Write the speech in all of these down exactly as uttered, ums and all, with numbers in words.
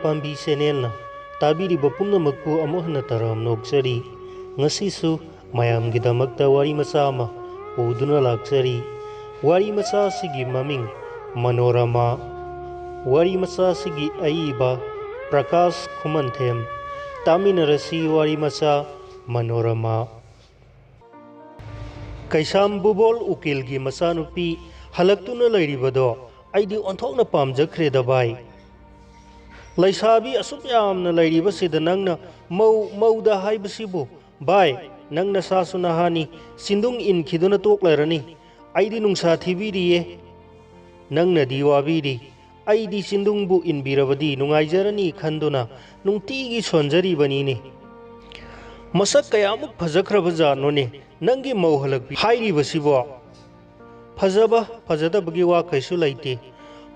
ꯄꯥꯝꯕꯤ ꯆꯦꯅꯦꯜꯅ ꯇꯥꯕꯤꯔꯤꯕ ꯄꯨꯝꯅꯃꯛꯄꯨ ꯑꯃꯨꯛ ꯍꯟꯅ ꯇꯔꯥꯝꯅ ꯑꯣꯛꯆꯔꯤ꯫ ꯉꯁꯤꯁꯨ ꯃꯌꯥꯝꯒꯤꯗꯃꯛꯇ ꯋꯥꯔꯤ ꯃꯆꯥ ꯑꯃ ꯄꯨꯗꯨꯅ ꯂꯥꯛꯆꯔꯤ꯫ ꯋꯥꯔꯤ ꯃꯆꯥ ꯑꯁꯤꯒꯤ ꯃꯃꯤꯡ ꯃꯅꯣꯔꯃꯥ꯫ ꯋꯥꯔꯤ ꯃꯆꯥ ꯑꯁꯤꯒꯤ ꯑꯏꯕ ꯄ꯭ꯔꯀꯥꯁ ꯈꯨꯃꯟꯊꯦꯝ꯫ ꯇꯥꯃꯤꯟꯅꯔꯁꯤ ꯋꯥꯔꯤ ꯃꯆꯥ ꯃꯅꯣꯔꯃꯥ꯫ ꯀꯩꯁꯥꯝ ꯕꯨꯕꯣꯜ ꯎꯀꯤꯜꯒꯤ ꯃꯆꯥꯅꯨꯄꯤ ꯍꯜꯂꯛꯇꯨꯅ ꯂꯩꯔꯤꯕꯗꯣ ꯑꯩꯗꯤ ꯑꯣꯟꯊꯣꯛꯅ ꯄꯥꯝꯖꯈ꯭ꯔꯦꯗ ꯚꯥꯏ꯫ ꯂꯩꯁꯥꯕꯤ ꯑꯁꯨꯛ ꯌꯥꯝꯅ ꯂꯩꯔꯤꯕꯁꯤꯗ ꯅꯪꯅ ꯃꯧ ꯃꯧꯗ ꯍꯥꯏꯕꯁꯤꯕꯨ? ꯚꯥꯏ, ꯅꯪ ꯅꯁꯥꯁꯨ ꯅꯍꯥꯅꯤ, ꯆꯤꯟꯗꯨꯡ ꯏꯟꯈꯤꯗꯨꯅ ꯇꯣꯛꯂꯔꯅꯤ꯫ ꯑꯩꯗꯤ ꯅꯨꯡꯁꯥ ꯊꯤꯕꯤꯔꯤꯌꯦ, ꯅꯪꯅꯗꯤ ꯋꯥꯕꯤꯔꯤ꯫ ꯑꯩꯗꯤ ꯆꯤꯟꯗꯨꯡꯕꯨ ꯏꯟꯕꯤꯔꯕꯗꯤ ꯅꯨꯡꯉꯥꯏꯖꯔꯅꯤ ꯈꯟꯗꯨꯅ ꯅꯨꯡꯇꯤꯒꯤ ꯁꯣꯟꯖꯔꯤꯕꯅꯤꯅꯦ꯫ ꯃꯁꯛ ꯀꯌꯥꯃꯨꯛ ꯐꯖꯈ꯭ꯔꯕ ꯖꯥꯠꯅꯣꯅꯦ ꯅꯪꯒꯤ ꯃꯧ ꯍꯜꯂꯛꯄꯤ ꯍꯥꯏꯔꯤꯕꯁꯤꯕꯣ? ꯐꯖꯕ ꯐꯖꯗꯕꯒꯤ ꯋꯥ ꯀꯩꯁꯨ ꯂꯩꯇꯦ꯫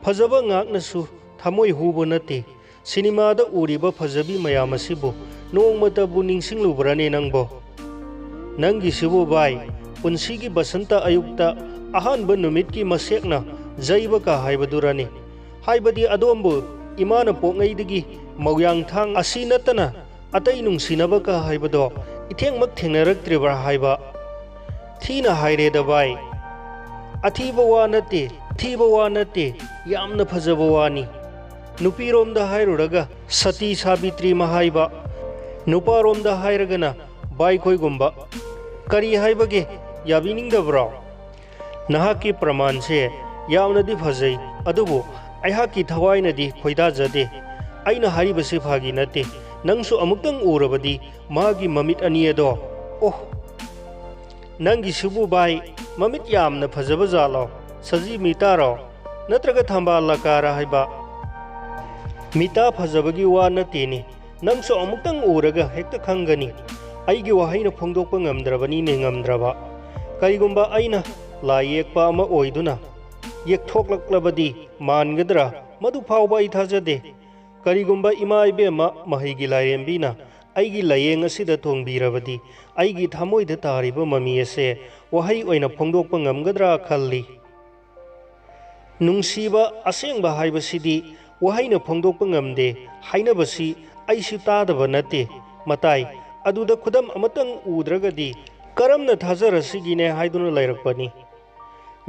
ꯐꯖꯕ ꯉꯥꯛꯅꯁꯨ ꯊꯃꯣꯏ ꯍꯨꯕ ꯅꯠꯇꯦ꯫ ꯁꯤꯅꯦꯃꯥꯗ ꯎꯔꯤꯕ ꯐꯖꯕꯤ ꯃꯌꯥꯝ ꯑꯁꯤꯕꯨ ꯅꯣꯡꯃꯇꯕꯨ ꯅꯤꯡꯁꯤꯡꯂꯨꯕ꯭ꯔꯅꯦ ꯅꯪꯕꯣ? ꯅꯪꯒꯤꯁꯤꯕꯨ ꯚꯥꯏ, ꯄꯨꯟꯁꯤꯒꯤ ꯕꯁꯟꯇ ꯑꯌꯨꯛꯇ ꯑꯍꯥꯟꯕ ꯅꯨꯃꯤꯠꯀꯤ ꯃꯁꯦꯛꯅ ꯌꯩꯕ ꯀ ꯍꯥꯏꯕꯗꯨꯔꯅꯤ? ꯍꯥꯏꯕꯗꯤ ꯑꯗꯣꯝꯕꯨ ꯏꯃꯥꯅ ꯄꯣꯛꯉꯩꯗꯒꯤ ꯃꯧꯌꯥꯡꯊꯥꯡ ꯑꯁꯤ ꯅꯠꯇꯅ ꯑꯇꯩ ꯅꯨꯡꯁꯤꯅꯕ ꯀ ꯍꯥꯏꯕꯗꯣ ꯏꯊꯦꯡꯃꯛ ꯊꯦꯡꯅꯔꯛꯇ꯭ꯔꯤꯕ꯭ꯔꯥ ꯍꯥꯏꯕ? ꯊꯤꯅ ꯍꯥꯏꯔꯦꯗ ꯚꯥꯏ꯫ ꯑꯊꯤꯕ ꯋꯥ ꯅꯠꯇꯦ, ꯊꯤꯕ ꯋꯥ ꯅꯠꯇꯦ, ꯌꯥꯝꯅ ꯐꯖꯕ ꯋꯥꯅꯤ꯫ ꯅꯨꯄꯤꯔꯣꯝꯗ ꯍꯥꯏꯔꯨꯔꯒ ꯁꯇꯤ ꯁꯥꯕꯤꯇ꯭ꯔꯤ ꯃꯍꯥꯏꯕ, ꯅꯨꯄꯥꯔꯣꯝꯗ ꯍꯥꯏꯔꯒꯅ ꯚꯥꯏꯈꯣꯏꯒꯨꯝꯕ꯫ ꯀꯔꯤ ꯍꯥꯏꯕꯒꯦ? ꯌꯥꯕꯤꯅꯤꯡꯗꯕ꯭ꯔꯣ? ꯅꯍꯥꯛꯀꯤ ꯄ꯭ꯔꯃꯥꯟꯁꯦ ꯌꯥꯝꯅꯗꯤ ꯐꯖꯩ, ꯑꯗꯨꯕꯨ ꯑꯩꯍꯥꯛꯀꯤ ꯊꯋꯥꯏꯅꯗꯤ ꯈꯣꯏꯗꯥꯖꯗꯦ꯫ ꯑꯩꯅ ꯍꯥꯏꯔꯤꯕꯁꯤ ꯐꯥꯒꯤ ꯅꯠꯇꯦ꯫ ꯅꯪꯁꯨ ꯑꯃꯨꯛꯇꯪ ꯎꯔꯕꯗꯤ ꯃꯥꯒꯤ ꯃꯃꯤꯠ ꯑꯅꯤ ꯑꯗꯣ, ꯑꯣꯍ! ꯅꯪꯒꯤꯁꯤꯕꯨ ꯚꯥꯏ, ꯃꯃꯤꯠ ꯌꯥꯝꯅ ꯐꯖꯕ ꯖꯥꯠꯂꯣ? ꯁꯖꯤ ꯃꯤꯇꯥꯔꯣ? ꯅꯠꯇ꯭ꯔꯒ ꯊꯝꯕꯥꯜ ꯂꯀꯥꯔ ꯍꯥꯏꯕ? ꯃꯤꯇꯥ ꯐꯖꯕꯒꯤ ꯋꯥ ꯅꯠꯇꯦꯅꯦ, ꯅꯪꯁꯨ ꯑꯃꯨꯛꯇꯪ ꯎꯔꯒ ꯍꯦꯛꯇ ꯈꯪꯒꯅꯤ꯫ ꯑꯩꯒꯤ ꯋꯥꯍꯩꯅ ꯐꯣꯡꯗꯣꯛꯄ ꯉꯝꯗ꯭ꯔꯕꯅꯤꯅꯦ, ꯉꯝꯗ꯭ꯔꯕ꯫ ꯀꯔꯤꯒꯨꯝꯕ ꯑꯩꯅ ꯂꯥꯏ ꯌꯦꯛꯄ ꯑꯃ ꯑꯣꯏꯗꯨꯅ ꯌꯦꯛꯊꯣꯛꯂꯛꯂꯕꯗꯤ ꯃꯥꯟꯒꯗ꯭ꯔꯥ? ꯃꯗꯨ ꯐꯥꯎꯕ ꯑꯩ ꯊꯥꯖꯗꯦ꯫ ꯀꯔꯤꯒꯨꯝꯕ ꯏꯃꯥ ꯏꯕꯦꯝꯃ ꯃꯍꯩꯒꯤ ꯂꯥꯏꯔꯦꯝꯕꯤꯅ ꯑꯩꯒꯤ ꯂꯥꯏꯌꯦꯡ ꯑꯁꯤꯗ ꯊꯣꯡꯕꯤꯔꯕꯗꯤ ꯑꯩꯒꯤ ꯊꯃꯣꯏꯗ ꯇꯥꯔꯤꯕ ꯃꯃꯤ ꯑꯁꯦ ꯋꯥꯍꯩ ꯑꯣꯏꯅ ꯐꯣꯡꯗꯣꯛꯄ ꯉꯝꯒꯗ꯭ꯔꯥ ꯈꯜꯂꯤ꯫ ꯅꯨꯡꯁꯤꯕ ꯑꯁꯦꯡꯕ ꯍꯥꯏꯕꯁꯤꯗꯤ ꯋꯥꯍꯩꯅ ꯐꯣꯡꯗꯣꯛꯄ ꯉꯝꯗꯦ ꯍꯥꯏꯅꯕꯁꯤ ꯑꯩꯁꯨ ꯇꯥꯗꯕ ꯅꯠꯇꯦ꯫ ꯃꯇꯥꯏ ꯑꯗꯨꯗ ꯈꯨꯗꯝ ꯑꯃꯇꯪ ꯎꯗ꯭ꯔꯒꯗꯤ ꯀꯔꯝꯅ ꯊꯥꯖꯔꯁꯤꯒꯤꯅꯦ ꯍꯥꯏꯗꯨꯅ ꯂꯩꯔꯛꯄꯅꯤ꯫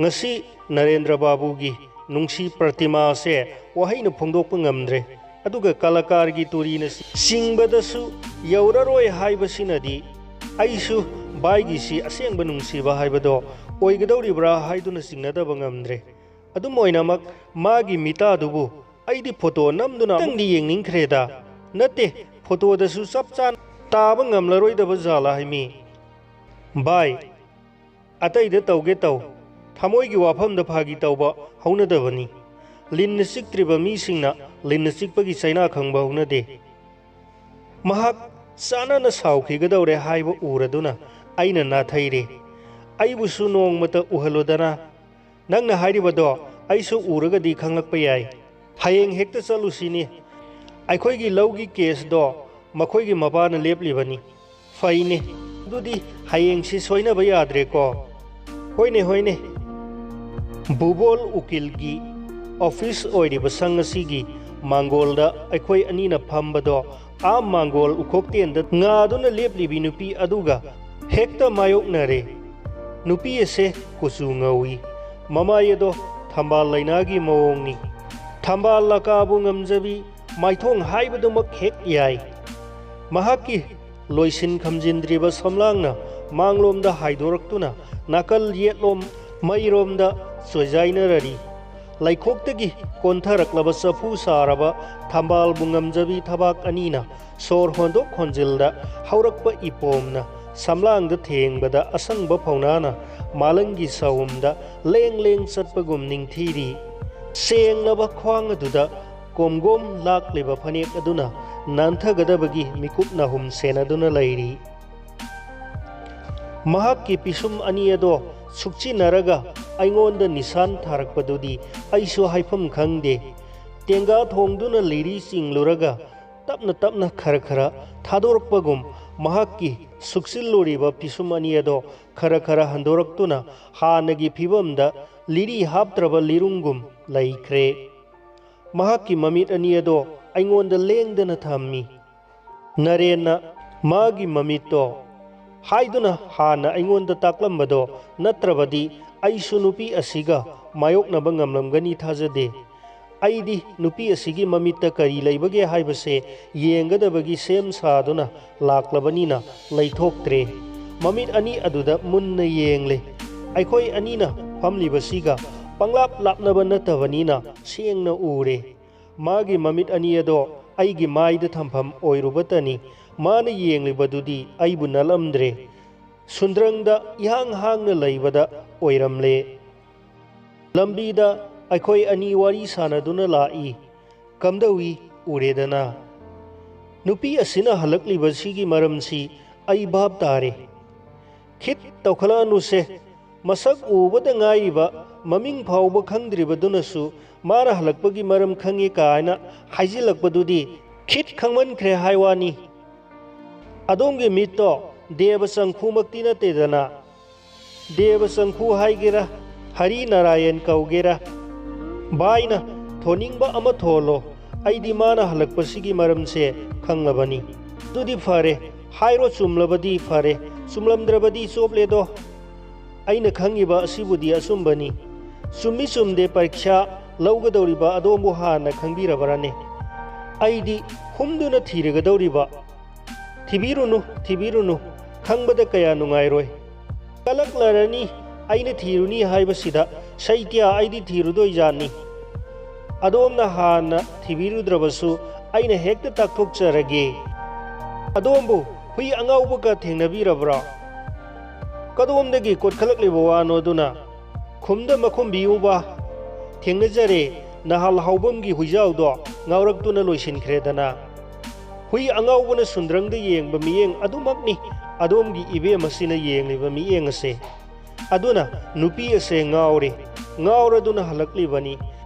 ꯉꯁꯤ ꯅꯔꯦꯟꯗ꯭ꯔ ꯕꯥꯕꯨꯒꯤ ꯅꯨꯡꯁꯤ ꯄ꯭ꯔꯇꯤꯃꯥꯁꯦ ꯋꯥꯍꯩꯅ ꯐꯣꯡꯗꯣꯛꯄ ꯉꯝꯗ꯭ꯔꯦ꯫ ꯑꯗꯨꯒ ꯀꯂꯥꯀꯥꯔꯒꯤ ꯇꯨꯔꯤꯅ ꯆꯤꯡꯕꯗꯁꯨ ꯌꯧꯔꯔꯣꯏ ꯍꯥꯏꯕꯁꯤꯅꯗꯤ ꯑꯩꯁꯨ ꯚꯥꯏꯒꯤꯁꯤ ꯑꯁꯦꯡꯕ ꯅꯨꯡꯁꯤꯕ ꯍꯥꯏꯕꯗꯣ ꯑꯣꯏꯒꯗꯧꯔꯤꯕ꯭ꯔꯥ ꯍꯥꯏꯗꯨꯅ ꯆꯤꯡꯅꯗꯕ ꯉꯝꯗ꯭ꯔꯦ꯫ ꯑꯗꯨꯝ ꯑꯣꯏꯅꯃꯛ ꯃꯥꯒꯤ ꯃꯤꯇꯥꯗꯨꯕꯨ ꯑꯩꯗꯤ ꯐꯣꯇꯣ ꯅꯝꯗꯨꯅ ꯑꯃꯨꯛꯇꯪꯗꯤ ꯌꯦꯡꯅꯤꯡꯈ꯭ꯔꯦꯗ꯫ ꯅꯠꯇꯦ, ꯐꯣꯇꯣꯗꯁꯨ ꯆꯞ ꯆꯥꯅ ꯇꯥꯕ ꯉꯝꯂꯔꯣꯏꯗꯕ ꯖꯥꯠꯂꯥ ꯍꯥꯏꯃꯤ꯫ ꯚꯥꯏ, ꯑꯇꯩꯗ ꯇꯧꯒꯦ ꯇꯧ, ꯊꯃꯣꯏꯒꯤ ꯋꯥꯐꯝꯗ ꯐꯥꯒꯤ ꯇꯧꯕ ꯍꯧꯅꯗꯕꯅꯤ꯫ ꯂꯤꯟꯅ ꯆꯤꯛꯇ꯭ꯔꯤꯕ ꯃꯤꯁꯤꯡꯅ ꯂꯤꯟꯅ ꯆꯤꯛꯄꯒꯤ ꯆꯩꯅꯥ ꯈꯪꯕ ꯍꯧꯅꯗꯦ꯫ ꯃꯍꯥꯛ ꯆꯥꯅꯅ ꯁꯥꯎꯈꯤꯒꯗꯧꯔꯦ ꯍꯥꯏꯕ ꯎꯔꯗꯨꯅ ꯑꯩꯅ ꯅꯥꯊꯩꯔꯦ꯫ ꯑꯩꯕꯨꯁꯨ ꯅꯣꯡꯃꯇ ꯎꯍꯜꯂꯨꯗꯅ꯫ ꯅꯪꯅ ꯍꯥꯏꯔꯤꯕꯗꯣ ꯑꯩꯁꯨ ꯎꯔꯒꯗꯤ ꯈꯪꯂꯛꯄ ꯌꯥꯏ꯫ ꯍꯌꯦꯡ ꯍꯦꯛꯇ ꯆꯠꯂꯨꯁꯤꯅꯦ꯫ ꯑꯩꯈꯣꯏꯒꯤ ꯂꯧꯒꯤ ꯀꯦꯁꯇꯣ ꯃꯈꯣꯏꯒꯤ ꯃꯄꯥꯅ ꯂꯦꯞꯂꯤꯕꯅꯤ꯫ ꯐꯩꯅꯦ꯫ ꯑꯗꯨꯗꯤ ꯍꯌꯦꯡꯁꯤ ꯁꯣꯏꯅꯕ ꯌꯥꯗ꯭ꯔꯦꯀꯣ꯫ ꯍꯣꯏꯅꯦ, ꯍꯣꯏꯅꯦ꯫ ꯕꯨꯕꯣꯜ ꯎꯀꯤꯜꯒꯤ ꯑꯣꯐꯤꯁ ꯑꯣꯏꯔꯤꯕ ꯁꯪ ꯑꯁꯤꯒꯤ ꯃꯥꯡꯒꯣꯜꯗ ꯑꯩꯈꯣꯏ ꯑꯅꯤꯅ ꯐꯝꯕꯗꯣ ꯑꯥ ꯃꯥꯡꯒꯣꯜ ꯎꯈꯣꯛꯇꯦꯟꯗ ꯉꯥꯗꯨꯅ ꯂꯦꯞꯂꯤꯕꯤ ꯅꯨꯄꯤ ꯑꯗꯨꯒ ꯍꯦꯛꯇ ꯃꯥꯌꯣꯛꯅꯔꯦ꯫ ꯅꯨꯄꯤ ꯑꯁꯦ ꯀꯨꯆꯨ ꯉꯧꯏ꯫ ꯃꯃꯥꯏ ꯑꯗꯣ ꯊꯝꯕꯥꯜ ꯂꯩꯅꯥꯒꯤ ꯃꯑꯣꯡꯅꯤ꯫ ꯊꯝꯕꯥꯜ ꯂꯀꯥꯕꯨ ꯉꯝꯖꯕꯤ ꯃꯥꯏꯊꯣꯡ ꯍꯥꯏꯕꯗꯨꯃꯛ ꯍꯦꯛ ꯌꯥꯏ꯫ ꯃꯍꯥꯛꯀꯤ ꯂꯣꯏꯁꯤꯟ ꯈꯝꯖꯤꯟꯗ꯭ꯔꯤꯕ ꯁꯝꯂꯥꯡꯅ ꯃꯥꯡꯂꯣꯝꯗ ꯍꯥꯏꯗꯣꯔꯛꯇꯨꯅ ꯅꯥꯀꯜ ꯌꯦꯠꯂꯣꯝ ꯃꯩꯔꯣꯝꯗ ꯆꯣꯏꯖꯥꯏꯅꯔꯔꯤ꯫ ꯂꯩꯈꯣꯛꯇꯒꯤ ꯀꯣꯟꯊꯔꯛꯂꯕ ꯆꯐꯨ ꯁꯥꯔꯕ ꯊꯝꯕꯥꯜꯕꯨ ꯉꯝꯖꯕꯤ ꯊꯕꯥꯛ ꯑꯅꯤꯅ ꯁꯣꯔ ꯍꯣꯟꯗꯣꯛ ꯍꯣꯟꯖꯤꯜꯗ ꯍꯧꯔꯛꯄ ꯏꯄꯣꯝꯅ ꯁꯝꯂꯥꯡꯗ ꯊꯦꯡꯕꯗ ꯑꯁꯪꯕ ꯐꯧꯅꯥꯅ ꯃꯥꯂꯪꯒꯤ ꯁꯥꯎꯝꯗ ꯂꯦꯡ ꯂꯦꯡ ꯆꯠꯄꯒꯨꯝ ꯅꯤꯡꯊꯤꯔꯤ꯫ ꯁꯦꯡꯂꯕ ꯈ꯭ꯋꯥꯡ ꯑꯗꯨꯗ ꯀꯣꯝꯒꯣꯝ ꯂꯥꯛꯂꯤꯕ ꯐꯅꯦꯛ ꯑꯗꯨꯅ ꯅꯥꯟꯊꯒꯗꯕꯒꯤ ꯃꯤꯀꯨꯞ ꯅꯥꯍꯨꯝ ꯁꯦꯟꯅꯗꯨꯅ ꯂꯩꯔꯤ꯫ ꯃꯍꯥꯛꯀꯤ ꯄꯤꯁꯨꯝ ꯑꯅꯤ ꯑꯗꯣ ꯁꯨꯛꯆꯤꯟꯅꯔꯒ ꯑꯩꯉꯣꯟꯗ ꯅꯤꯁꯥꯟ ꯊꯥꯔꯛꯄꯗꯨꯗꯤ ꯑꯩꯁꯨ ꯍꯥꯏꯐꯝ ꯈꯪꯗꯦ꯫ ꯇꯦꯡꯒꯥ ꯊꯣꯡꯗꯨꯅ ꯂꯤꯔꯤ ꯆꯤꯡꯂꯨꯔꯒ ꯇꯞꯅ ꯇꯞꯅ ꯈꯔ ꯈꯔ ꯊꯥꯗꯣꯔꯛꯄꯒꯨꯝ ꯃꯍꯥꯛꯀꯤ ꯁꯨꯛꯆꯤꯜꯂꯨꯔꯤꯕ ꯄꯤꯁꯨꯝ ꯑꯅꯤ ꯑꯗꯣ ꯈꯔ ꯈꯔ ꯍꯟꯗꯣꯔꯛꯇꯨꯅ ꯍꯥꯟꯅꯒꯤ ꯐꯤꯕꯝꯗ ꯂꯤꯔꯤ ꯍꯥꯞꯇ꯭ꯔꯕ ꯂꯤꯔꯨꯡꯒꯨꯝ ꯂꯩꯈ꯭ꯔꯦ꯫ ꯃꯍꯥꯛꯀꯤ ꯃꯃꯤꯠ ꯑꯅꯤ ꯑꯗꯣ ꯑꯩꯉꯣꯟꯗ ꯂꯦꯡꯗꯅ ꯊꯝꯃꯤ꯫ ꯅꯔꯦꯟꯅ ꯃꯥꯒꯤ ꯃꯃꯤꯠꯇꯣ ꯍꯥꯏꯗꯨꯅ ꯍꯥꯟꯅ ꯑꯩꯉꯣꯟꯗ ꯇꯥꯛꯂꯝꯕꯗꯣ ꯅꯠꯇ꯭ꯔꯕꯗꯤ ꯑꯩꯁꯨ ꯅꯨꯄꯤ ꯑꯁꯤꯒ ꯃꯥꯌꯣꯛꯅꯕ ꯉꯝꯂꯝꯒꯅꯤ ꯊꯥꯖꯗꯦ꯫ ꯑꯩꯗꯤ ꯅꯨꯄꯤ ꯑꯁꯤꯒꯤ ꯃꯃꯤꯠꯇ ꯀꯔꯤ ꯂꯩꯕꯒꯦ ꯍꯥꯏꯕꯁꯦ ꯌꯦꯡꯒꯗꯕꯒꯤ ꯁꯦꯝ ꯁꯥꯗꯨꯅ ꯂꯥꯛꯂꯕꯅꯤꯅ ꯂꯩꯊꯣꯛꯇ꯭ꯔꯦ꯫ ꯃꯃꯤꯠ ꯑꯅꯤ ꯑꯗꯨꯗ ꯃꯨꯟꯅ ꯌꯦꯡꯂꯦ꯫ ꯑꯩꯈꯣꯏ ꯑꯅꯤꯅ ꯐꯝꯂꯤꯕꯁꯤꯒ ꯄꯪꯂꯥꯞ ꯂꯥꯞꯅꯕ ꯅꯠꯇꯕꯅꯤꯅ ꯁꯦꯡꯅ ꯎꯔꯦ꯫ ꯃꯥꯒꯤ ꯃꯃꯤꯠ ꯑꯅꯤ ꯑꯗꯣ ꯑꯩꯒꯤ ꯃꯥꯏꯗ ꯊꯝꯐꯝ ꯑꯣꯏꯔꯨꯕꯇꯅꯤ꯫ ꯃꯥꯅ ꯌꯦꯡꯂꯤꯕꯗꯨꯗꯤ ꯑꯩꯕꯨ ꯅꯠꯂꯝꯗ꯭ꯔꯦ꯫ ꯁꯨꯟꯗ꯭ꯔꯪꯗ ꯏꯍꯥꯡ ꯍꯥꯡꯅ ꯂꯩꯕꯗ ꯑꯣꯏꯔꯝꯂꯦ꯫ ꯂꯝꯕꯤꯗ ꯑꯩꯈꯣꯏ ꯑꯅꯤ ꯋꯥꯔꯤ ꯁꯥꯟꯅꯗꯨꯅ ꯂꯥꯛꯏ꯫ ꯀꯝꯗꯧꯏ ꯎꯔꯦꯗꯅ? ꯅꯨꯄꯤ ꯑꯁꯤꯅ ꯍꯜꯂꯛꯂꯤꯕꯁꯤꯒꯤ ꯃꯔꯝꯁꯤ ꯑꯩ ꯚꯥꯞ ꯇꯥꯔꯦ꯫ ꯈꯤꯠ ꯇꯧꯈꯠꯂꯛꯑꯅꯨꯁꯦ꯫ ꯃꯁꯛ ꯎꯕꯗ ꯉꯥꯏꯔꯤꯕ, ꯃꯃꯤꯡ ꯐꯥꯎꯕ ꯈꯪꯗ꯭ꯔꯤꯕꯗꯨꯅꯁꯨ ꯃꯥꯅ ꯍꯜꯂꯛꯄꯒꯤ ꯃꯔꯝ ꯈꯪꯉꯤ ꯀꯥꯏꯅ ꯍꯥꯏꯖꯤꯜꯂꯛꯄꯗꯨꯗꯤ ꯈꯤꯠ ꯈꯪꯃꯟꯈ꯭ꯔꯦ ꯍꯥꯏ ꯋꯥꯅꯤ꯫ ꯑꯗꯣꯝꯒꯤ ꯃꯤꯠꯇꯣ ꯗꯦꯕ ꯆꯪꯈꯨꯃꯛꯇꯤ ꯅꯠꯇꯦꯗꯅ꯫ ꯗꯦꯕ ꯆꯪꯈꯨ ꯍꯥꯏꯒꯦꯔꯥ, ꯍꯔꯤ ꯅꯥꯔꯥꯌꯟ ꯀꯧꯒꯦꯔꯥ, ꯚꯥꯏꯅ ꯊꯣꯟꯅꯤꯡꯕ ꯑꯃ ꯊꯣꯜꯂꯣ꯫ ꯑꯩꯗꯤ ꯃꯥꯅ ꯍꯜꯂꯛꯄꯁꯤꯒꯤ ꯃꯔꯝꯁꯦ ꯈꯪꯂꯕꯅꯤ꯫ ꯑꯗꯨꯗꯤ ꯐꯔꯦ, ꯍꯥꯏꯔꯣ, ꯆꯨꯝꯂꯕꯗꯤ ꯐꯔꯦ, ꯆꯨꯝꯂꯝꯗ꯭ꯔꯕꯗꯤ ꯆꯣꯞꯂꯦꯗꯣ꯫ ꯑꯩꯅ ꯈꯪꯉꯤꯕ ꯑꯁꯤꯕꯨꯗꯤ ꯑꯆꯨꯝꯕꯅꯤ꯫ ꯆꯨꯝꯃꯤ ꯆꯨꯝꯗꯦ ꯄꯔꯤꯈ꯭ꯌꯥ ꯂꯧꯒꯗꯧꯔꯤꯕ ꯑꯗꯣꯝꯕꯨ ꯍꯥꯟꯅ ꯈꯪꯕꯤꯔꯕ꯭ꯔꯥꯅꯦ? ꯑꯩꯗꯤ ꯍꯨꯝꯗꯨꯅ ꯊꯤꯔꯒꯗꯧꯔꯤꯕ꯫ ꯊꯤꯕꯤꯔꯨꯅꯨ, ꯊꯤꯕꯤꯔꯨꯅꯨ, ꯈꯪꯕꯗ ꯀꯌꯥ ꯅꯨꯡꯉꯥꯏꯔꯣꯏ꯫ ꯀꯂꯛꯂꯔꯅꯤ, ꯑꯩꯅ ꯊꯤꯔꯨꯅꯤ ꯍꯥꯏꯕꯁꯤꯗ꯫ ꯁꯩꯇ꯭ꯌ, ꯑꯩꯗꯤ ꯊꯤꯔꯨꯗꯣꯏꯖꯥꯠꯅꯤ꯫ ꯑꯗꯣꯝꯅ ꯍꯥꯟꯅ ꯊꯤꯕꯤꯔꯨꯗ꯭ꯔꯕꯁꯨ ꯑꯩꯅ ꯍꯦꯛꯇ ꯇꯥꯛꯊꯣꯛꯆꯔꯒꯦ꯫ ꯑꯗꯣꯝꯕꯨ ꯍꯨꯏ ꯑꯉꯥꯎꯕꯒ ꯊꯦꯡꯅꯕꯤꯔꯕ꯭ꯔꯥ? ꯀꯗꯣꯝꯗꯒꯤ ꯀꯣꯠꯈꯠꯂꯛꯂꯤꯕ ꯋꯥꯅꯣ ꯑꯗꯨꯅ? ꯈꯨꯝꯗ ꯃꯈꯨꯝꯕꯤꯌꯨꯕ꯫ ꯊꯦꯡꯅꯖꯔꯦ, ꯅꯍꯥꯜ ꯍꯥꯎꯕꯝꯒꯤ ꯍꯨꯏꯖꯥꯎꯗꯣ ꯉꯥꯎꯔꯛꯇꯨꯅ ꯂꯣꯏꯁꯤꯟꯈ꯭ꯔꯦꯗꯅ꯫ ꯍꯨꯏ ꯑꯉꯥꯎꯕꯅ ꯁꯨꯟꯗ꯭ꯔꯪꯗ ꯌꯦꯡꯕ ꯃꯤꯠꯌꯦꯡ ꯑꯗꯨꯃꯛꯅꯤ ꯑꯗꯣꯝꯒꯤ ꯏꯕꯦꯝ ꯑꯁꯤꯅ ꯌꯦꯡꯂꯤꯕ ꯃꯤꯠꯌꯦꯡ ꯑꯁꯦ꯫ ꯑꯗꯨꯅ ꯅꯨꯄꯤ ꯑꯁꯦ ꯉꯥꯎꯔꯦ, ꯉꯥꯎꯔꯗꯨꯅ ꯍꯜꯂꯛꯂꯤꯕꯅꯤ꯫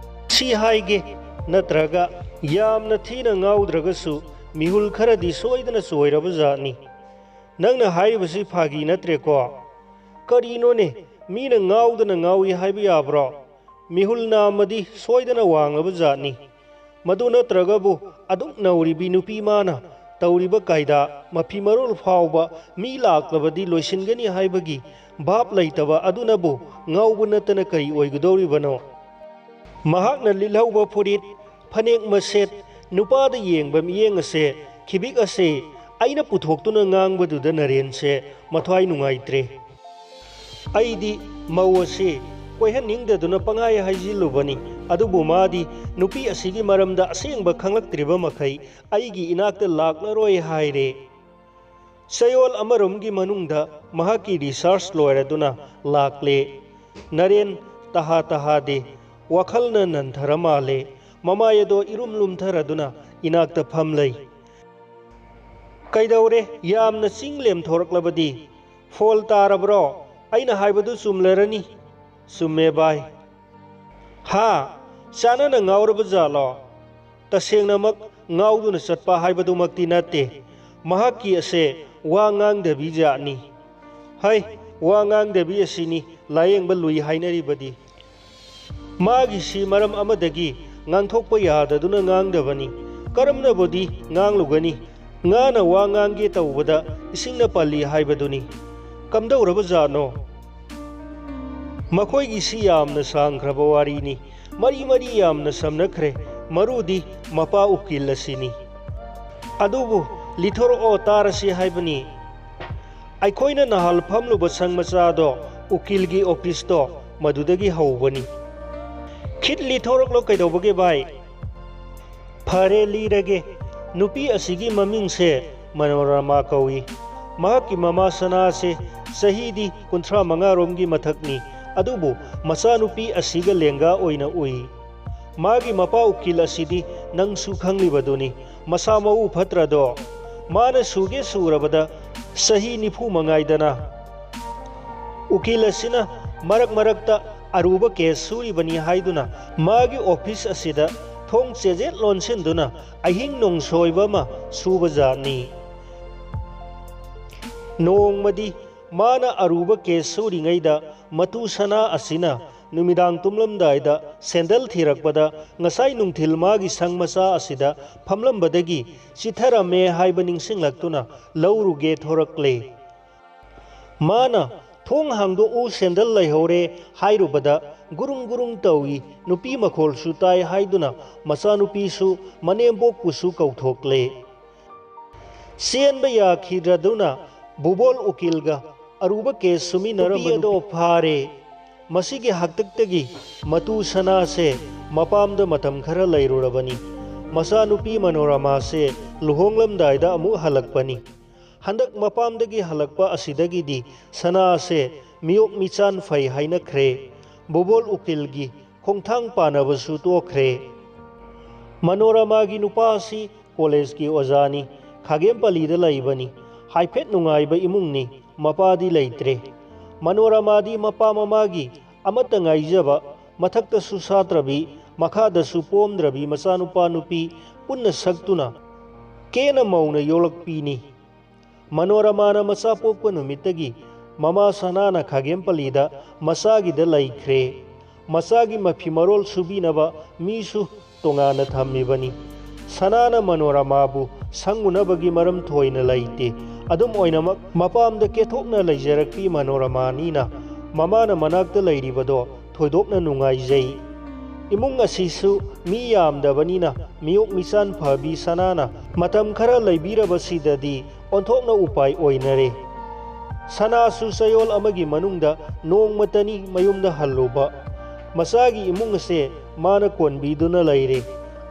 ꯁꯤ ꯍꯥꯏꯒꯦ, ꯅꯠꯇ꯭ꯔꯒ ꯌꯥꯝꯅ ꯊꯤꯅ ꯉꯥꯎꯗ꯭ꯔꯒꯁꯨ ꯃꯤꯍꯨꯜ ꯈꯔꯗꯤ ꯁꯣꯏꯗꯅ ꯆꯣꯏꯔꯕ ꯖꯥꯠꯅꯤ꯫ ꯅꯪꯅ ꯍꯥꯏꯔꯤꯕꯁꯤ ꯐꯥꯒꯤ ꯅꯠꯇ꯭ꯔꯦꯀꯣ? ꯀꯔꯤꯅꯣꯅꯦ, ꯃꯤꯅ ꯉꯥꯎꯗꯅ ꯉꯥꯎꯏ ꯍꯥꯏꯕ ꯌꯥꯕ꯭ꯔꯣ? ꯃꯤꯍꯨꯜ ꯅꯥꯝꯃꯗꯤ ꯁꯣꯏꯗꯅ ꯋꯥꯡꯂꯕ ꯖꯥꯠꯅꯤ꯫ ꯃꯗꯨ ꯅꯠꯇ꯭ꯔꯒꯕꯨ ꯑꯗꯨꯛ ꯅꯧꯔꯤꯕꯤ ꯅꯨꯄꯤ ꯃꯥꯅ ꯇꯧꯔꯤꯕ ꯀꯥꯏꯗꯥ ꯃꯐꯤ ꯃꯔꯣꯜ ꯐꯥꯎꯕ ꯃꯤ ꯂꯥꯛꯂꯕꯗꯤ ꯂꯣꯏꯁꯤꯟꯒꯅꯤ ꯍꯥꯏꯕꯒꯤ ꯚꯥꯞ ꯂꯩꯇꯕ ꯑꯗꯨꯅꯕꯨ ꯉꯥꯎꯕ ꯅꯠꯇꯅ ꯀꯔꯤ ꯑꯣꯏꯒꯗꯧꯔꯤꯕꯅꯣ? ꯃꯍꯥꯛꯅ ꯂꯤꯠꯍꯧꯕ ꯐꯨꯔꯤꯠ, ꯐꯅꯦꯛ ꯃꯁꯦꯠ, ꯅꯨꯄꯥꯗ ꯌꯦꯡꯕ ꯃꯤꯠꯌꯦꯡ ꯑꯁꯦ, ꯈꯤꯕꯤꯛ ꯑꯁꯦ ꯑꯩꯅ ꯄꯨꯊꯣꯛꯇꯨꯅ ꯉꯥꯡꯕꯗꯨꯗ ꯅꯔꯦꯟꯁꯦ ꯃꯊ꯭ꯋꯥꯏ ꯅꯨꯡꯉꯥꯏꯇ꯭ꯔꯦ꯫ ꯑꯩꯗꯤ ꯃꯧ ꯑꯁꯤ ꯀꯣꯏꯍꯟꯅꯤꯡꯗꯗꯨꯅ ꯄꯪꯍꯥꯏ ꯍꯥꯏꯖꯤꯜꯂꯨꯕꯅꯤ, ꯑꯗꯨꯕꯨ ꯃꯥꯗꯤ ꯅꯨꯄꯤ ꯑꯁꯤꯒꯤ ꯃꯔꯝꯗ ꯑꯁꯦꯡꯕ ꯈꯪꯂꯛꯇ꯭ꯔꯤꯕ ꯃꯈꯩ ꯑꯩꯒꯤ ꯏꯅꯥꯛꯇ ꯂꯥꯛꯂꯔꯣꯏ ꯍꯥꯏꯔꯦ꯫ ꯆꯌꯣꯜ ꯑꯃꯔꯣꯝꯒꯤ ꯃꯅꯨꯡꯗ ꯃꯍꯥꯛꯀꯤ ꯔꯤꯁꯥꯔꯆ ꯂꯣꯏꯔꯗꯨꯅ ꯂꯥꯛꯂꯦ꯫ ꯅꯔꯦꯟ ꯇꯍꯥ ꯇꯍꯥꯗꯦ, ꯋꯥꯈꯜꯅ ꯅꯟꯊꯔ ꯃꯥꯜꯂꯦ꯫ ꯃꯃꯥꯏ ꯑꯗꯣ ꯏꯔꯨꯝ ꯂꯨꯝꯊꯔꯗꯨꯅ ꯏꯅꯥꯛꯇ ꯐꯝ ꯂꯩ꯫ "ꯀꯩꯗꯧꯔꯦ? ꯌꯥꯝꯅ ꯆꯤꯡ ꯂꯦꯝꯊꯣꯔꯛꯂꯕꯗꯤ? ꯐꯣꯜ ꯇꯥꯔꯕ꯭ꯔꯣ? ꯑꯩꯅ ꯍꯥꯏꯕꯗꯨ ꯆꯨꯝꯂꯔꯅꯤ?" "ꯆꯨꯝꯃꯦ ꯚꯥꯏ"꯫ "ꯍꯥ? ꯆꯥꯅꯅ ꯉꯥꯎꯔꯕ ꯖꯥꯠꯂꯣ?" "ꯇꯁꯦꯡꯅꯃꯛ ꯉꯥꯎꯗꯨꯅ ꯆꯠꯄ ꯍꯥꯏꯕꯗꯨꯃꯛꯇꯤ ꯅꯠꯇꯦ꯫ ꯃꯍꯥꯛꯀꯤ ꯑꯁꯦ ꯋꯥ ꯉꯥꯡꯗꯕꯤ ꯖꯥꯠꯅꯤ꯫ ꯍꯩ, ꯋꯥ ꯉꯥꯡꯗꯕꯤ ꯑꯁꯤꯅꯤ ꯂꯥꯌꯦꯡꯕ ꯂꯨꯏ ꯍꯥꯏꯅꯔꯤꯕꯗꯤ꯫ ꯃꯥꯒꯤꯁꯤ ꯃꯔꯝ ꯑꯃꯗꯒꯤ ꯉꯥꯡꯊꯣꯛꯄ ꯌꯥꯗꯗꯨꯅ ꯉꯥꯡꯗꯕꯅꯤ꯫ ꯀꯔꯝꯅꯕꯨꯗꯤ ꯉꯥꯡꯂꯨꯒꯅꯤ? ꯉꯥꯅ ꯋꯥ ꯉꯥꯡꯒꯦ ꯇꯧꯕꯗ ꯏꯁꯤꯡꯅ ꯄꯜꯂꯤ ꯍꯥꯏꯕꯗꯨꯅꯤ꯫ ꯀꯝꯗꯧꯔꯕ ꯖꯥꯠꯅꯣ?" ꯃꯈꯣꯏꯒꯤꯁꯤ ꯌꯥꯝꯅ ꯁꯥꯡꯈ꯭ꯔꯕ ꯋꯥꯔꯤꯅꯤ꯫ ꯃꯔꯤ ꯃꯔꯤ ꯌꯥꯝꯅ ꯁꯝꯅꯈ꯭ꯔꯦ꯫ ꯃꯔꯨꯗꯤ ꯃꯄꯥ ꯎꯀꯤꯜ ꯑꯁꯤꯅꯤ꯫ ꯑꯗꯨꯕꯨ ꯂꯤꯊꯣꯔꯛꯑꯣ, ꯇꯥꯔꯁꯤ ꯍꯥꯏꯕꯅꯤ꯫ ꯑꯩꯈꯣꯏꯅ ꯅꯍꯥꯟ ꯐꯝꯂꯨꯕ ꯁꯪ ꯃꯆꯥꯗꯣ, ꯎꯀꯤꯜꯒꯤ ꯑꯣꯐꯤꯁꯇꯣ, ꯃꯗꯨꯗꯒꯤ ꯍꯧꯕꯅꯤ꯫ ꯈꯤꯠ ꯂꯤꯊꯣꯔꯛꯂꯣ, ꯀꯩꯗꯧꯕꯒꯦ ꯚꯥꯏ? ꯐꯔꯦ, ꯂꯤꯔꯒꯦ꯫ ꯅꯨꯄꯤ ꯑꯁꯤꯒꯤ ꯃꯃꯤꯡꯁꯦ ꯃꯅꯣꯔꯃꯥ ꯀꯧꯏ꯫ ꯃꯍꯥꯛꯀꯤ ꯃꯃꯥ ꯁꯅꯥꯁꯦ ꯆꯍꯤꯗꯤ ꯀꯨꯟꯊ꯭ꯔꯥ ꯃꯉꯥꯔꯣꯝꯒꯤ ꯃꯊꯛꯅꯤ, ꯑꯗꯨꯕꯨ ꯃꯆꯥꯅꯨꯄꯤ ꯑꯁꯤꯒ ꯂꯦꯡꯒꯥ ꯑꯣꯏꯅ ꯎꯏ꯫ ꯃꯥꯒꯤ ꯃꯄꯥ ꯎꯀꯤꯜ ꯑꯁꯤꯗꯤ ꯅꯪꯁꯨ ꯈꯪꯂꯤꯕꯗꯨꯅꯤ, ꯃꯁꯥ ꯃꯎ ꯐꯠꯇ꯭ꯔꯗꯣ? ꯃꯥꯅ ꯁꯨꯒꯦ ꯁꯨꯔꯕꯗ ꯆꯍꯤ ꯅꯤꯐꯨ ꯃꯉꯥꯏꯗꯅ꯫ ꯎꯀꯤꯜ ꯑꯁꯤꯅ ꯃꯔꯛ ꯃꯔꯛꯇ ꯑꯔꯨꯕ ꯀꯦꯁ ꯁꯨꯔꯤꯕꯅꯤ ꯍꯥꯏꯗꯨꯅ ꯃꯥꯒꯤ ꯑꯣꯐꯤꯁ ꯑꯁꯤꯗ ꯊꯣꯡ ꯆꯦꯖꯦꯠ ꯂꯣꯟꯁꯤꯟꯗꯨꯅ ꯑꯍꯤꯡ ꯅꯣꯡꯁꯣꯏꯕ ꯑꯃ ꯁꯨꯕ ꯖꯥꯠꯅꯤ꯫ ꯅꯣꯡꯃꯗꯤ ꯃꯥꯅ ꯑꯔꯨꯕ ꯀꯦꯁ ꯁꯨꯔꯤꯉꯩꯗ ꯃꯇꯨ ꯁꯅꯥ ꯑꯁꯤꯅ ꯅꯨꯃꯤꯗꯥꯡ ꯇꯨꯝꯂꯝꯗꯥꯏꯗ ꯁꯦꯟꯗꯜ ꯊꯤꯔꯛꯄꯗ ꯉꯁꯥꯏ ꯅꯨꯡꯊꯤꯜ ꯃꯥꯒꯤ ꯁꯪ ꯃꯆꯥ ꯑꯁꯤꯗ ꯐꯝꯂꯝꯕꯗꯒꯤ ꯆꯤꯠꯊꯔꯝꯃꯦ ꯍꯥꯏꯕ ꯅꯤꯡꯁꯤꯡꯂꯛꯇꯨꯅ ꯂꯧꯔꯨꯒꯦ ꯊꯣꯔꯛꯂꯦ꯫ ꯃꯥꯅ "ꯊꯣꯡ ꯍꯥꯡꯗꯣꯛꯎ, ꯁꯦꯟꯗꯜ ꯂꯩꯍꯧꯔꯦ" ꯍꯥꯏꯔꯨꯕꯗ ꯒꯨꯔꯨꯡ ꯒꯨꯔꯨꯡ ꯇꯧꯏ, ꯅꯨꯄꯤ ꯃꯈꯣꯜꯁꯨ ꯇꯥꯏ ꯍꯥꯏꯗꯨꯅ ꯃꯆꯥꯅꯨꯄꯤꯁꯨ ꯃꯅꯦꯝꯕꯣꯛꯄꯨꯁꯨ ꯀꯧꯊꯣꯛꯂꯦ꯫ ꯆꯦꯟꯕ ꯌꯥꯈꯤꯗ꯭ꯔꯗꯨꯅ ꯕꯨꯕꯣꯜ ꯎꯀꯤꯜꯒ ꯑꯔꯨꯕ ꯀꯦꯁ ꯁꯨꯃꯤꯟꯅꯔꯝꯕ ꯅꯨꯄꯤ ꯑꯗꯣ ꯐꯥꯔꯦ꯫ ꯃꯁꯤꯒꯤ ꯍꯥꯛꯇꯛꯇꯒꯤ ꯃꯇꯨ ꯁꯅꯥꯁꯦ ꯃꯄꯥꯝꯗ ꯃꯇꯝ ꯈꯔ ꯂꯩꯔꯨꯔꯕꯅꯤ꯫ ꯃꯆꯥꯅꯨꯄꯤ ꯃꯅꯣꯔꯃꯥꯁꯦ ꯂꯨꯍꯣꯡꯂꯝꯗꯥꯏꯗ ꯑꯃꯨꯛ ꯍꯜꯂꯛꯄꯅꯤ꯫ ꯍꯟꯗꯛ ꯃꯄꯥꯝꯗꯒꯤ ꯍꯜꯂꯛꯄ ꯑꯁꯤꯗꯒꯤꯗꯤ ꯁꯅꯥꯁꯦ ꯃꯤꯑꯣꯛ ꯃꯤꯆꯥꯟ ꯐꯩ ꯍꯥꯏꯅꯈ꯭ꯔꯦ꯫ ꯕꯨꯕꯣꯜ ꯎꯀꯤꯜꯒꯤ ꯈꯣꯡꯊꯥꯡ ꯄꯥꯅꯕꯁꯨ ꯇꯣꯛꯈ꯭ꯔꯦ꯫ ꯃꯅꯣꯔꯃꯥꯒꯤ ꯅꯨꯄꯥ ꯑꯁꯤ ꯀꯣꯂꯦꯖꯀꯤ ꯑꯣꯖꯥꯅꯤ, ꯈꯥꯒꯦꯝꯄꯂꯤꯗ ꯂꯩꯕꯅꯤ꯫ ꯍꯥꯏꯐꯦꯠ ꯅꯨꯡꯉꯥꯏꯕ ꯏꯃꯨꯡꯅꯤ, ꯃꯄꯥꯗꯤ ꯂꯩꯇ꯭ꯔꯦ꯫ ꯃꯅꯣꯔꯃꯥꯗꯤ ꯃꯄꯥ ꯃꯃꯥꯒꯤ ꯑꯃꯠꯇ ꯉꯥꯏꯖꯕ, ꯃꯊꯛꯇꯁꯨ ꯁꯥꯠꯇ꯭ꯔꯕꯤ, ꯃꯈꯥꯗꯁꯨ ꯄꯣꯝꯗ꯭ꯔꯕꯤ ꯃꯆꯥꯅꯨꯄꯥ ꯅꯨꯄꯤ ꯄꯨꯟꯅ ꯁꯛꯇꯨꯅ ꯀꯦꯅ ꯃꯧꯅ ꯌꯣꯛꯂꯛꯄꯤꯅꯤ꯫ ꯃꯅꯣꯔꯃꯥꯅ ꯃꯆꯥ ꯄꯣꯛꯄ ꯅꯨꯃꯤꯠꯇꯒꯤ ꯃꯃꯥ ꯁꯅꯥꯅ ꯈꯥꯒꯦꯝꯄꯂꯤꯗ ꯃꯆꯥꯒꯤꯗ ꯂꯩꯈ꯭ꯔꯦ꯫ ꯃꯆꯥꯒꯤ ꯃꯐꯤ ꯃꯔꯣꯜ ꯁꯨꯕꯤꯅꯕ ꯃꯤꯁꯨ ꯇꯣꯉꯥꯟꯅ ꯊꯝꯃꯤꯕꯅꯤ꯫ ꯁꯅꯥꯅ ꯃꯅꯣꯔꯃꯥꯕꯨ ꯁꯪꯉꯨꯅꯕꯒꯤ ꯃꯔꯝ ꯊꯣꯏꯅ ꯂꯩꯇꯦ꯫ ꯑꯗꯨꯝ ꯑꯣꯏꯅꯃꯛ, ꯃꯄꯥꯝꯗ ꯀꯦꯊꯣꯛꯅ ꯂꯩꯖꯔꯛꯄꯤ ꯃꯅꯣꯔꯃꯥꯅꯤꯅ ꯃꯃꯥꯅ ꯃꯅꯥꯛꯇ ꯂꯩꯔꯤꯕꯗꯣ ꯊꯣꯏꯗꯣꯛꯅ ꯅꯨꯡꯉꯥꯏꯖꯩ꯫ ꯏꯃꯨꯡ ꯑꯁꯤꯁꯨ ꯃꯤ ꯌꯥꯝꯗꯕꯅꯤꯅ ꯃꯤꯑꯣꯛ ꯃꯤꯆꯥꯟ ꯐꯕꯤ ꯁꯅꯥꯅ ꯃꯇꯝ ꯈꯔ ꯂꯩꯕꯤꯔꯕꯁꯤꯗꯗꯤ ꯑꯣꯟꯊꯣꯛꯅ ꯎꯄꯥꯏ ꯑꯣꯏꯅꯔꯦ꯫ ꯁꯅꯥꯁꯨ ꯆꯌꯣꯜ ꯑꯃꯒꯤ ꯃꯅꯨꯡꯗ ꯅꯣꯡꯃꯇꯅꯤ ꯃꯌꯨꯝꯗ ꯍꯜꯂꯨꯕ꯫ ꯃꯆꯥꯒꯤ ꯏꯃꯨꯡ ꯑꯁꯦ ꯃꯥꯅ ꯀꯣꯟꯕꯤꯗꯨꯅ ꯂꯩꯔꯦ꯫